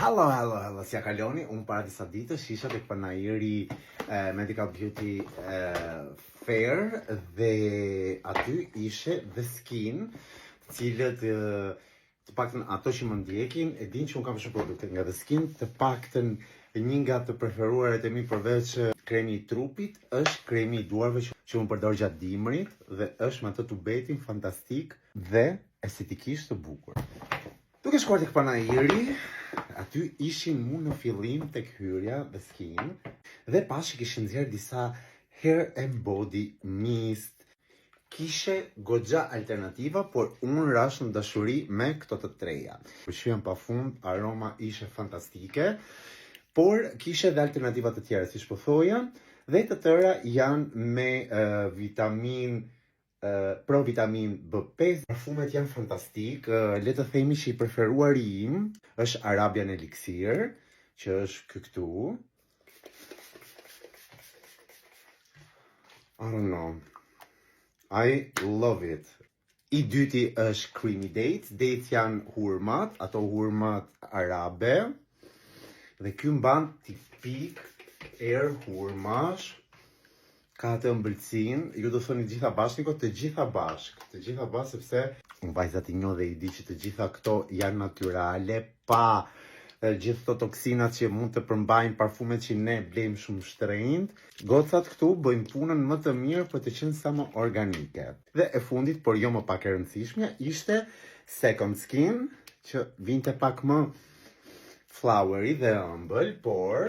Hello, hello, hello, si ja kaloni? Unë para disa ditësh isha tek panairi eh, Medical Beauty eh, Fair dhe aty ishe The Skin, të cilët eh, të paktën ato që më ndjekin e dinë që unë kam shumë produkte nga The Skin, të paktën një nga të preferuaret e mi përveç eh, kremi i trupit është kremi i duarve që, që unë përdor gjatë dimrit dhe është me atë tubetin fantastik dhe estetikisht të bukur. Duke shkuar tek panairi, aty ishin mu në fillim tek hyrja The Skin dhe pash që kishin nxjerr disa hair and body mist. Kishe goxha alternativa, por unë rash në dashuri me këto të treja. Pëlqyen pafund, aroma ishe fantastike, por kishe dhe alternativa të tjera, siç po thoja, dhe të tëra janë me uh, vitamin pro vitamin B5. Parfumet janë fantastik, le të themi që i preferuari im është Arabian Elixir, që është ky këtu. I don't know. I love it. I dyti është Creamy Dates, dates janë hurmat, ato hurmat arabe. Dhe ky mban tipik erë hurmash. Ka atë ëmbëlsinë, ju do thoni të gjitha bashkë, Niko, të gjitha bashkë, të gjitha bashkë sepse unë vajzat i njoh dhe i di që të gjitha këto janë natyrale, pa gjithë këto toksinat që mund të përmbajnë parfumet që ne blejmë shumë shtrenjtë. Gocat këtu bëjnë punën më të mirë për të qenë sa më organike. Dhe e fundit, por jo më pak e rëndësishmja, ishte Second Skin, që vinte pak më flowery dhe ëmbël, por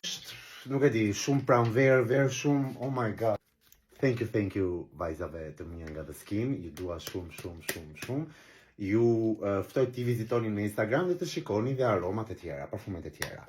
është, nuk e di, shumë pranverë, verë shumë, oh my god. Thank you, thank you vajzave të mia nga The Skin, ju dua shumë, shumë, shumë, shumë. Ju uh, ftoj t'i vizitoni në Instagram dhe të shikoni dhe aromat e tjera, parfumet e tjera.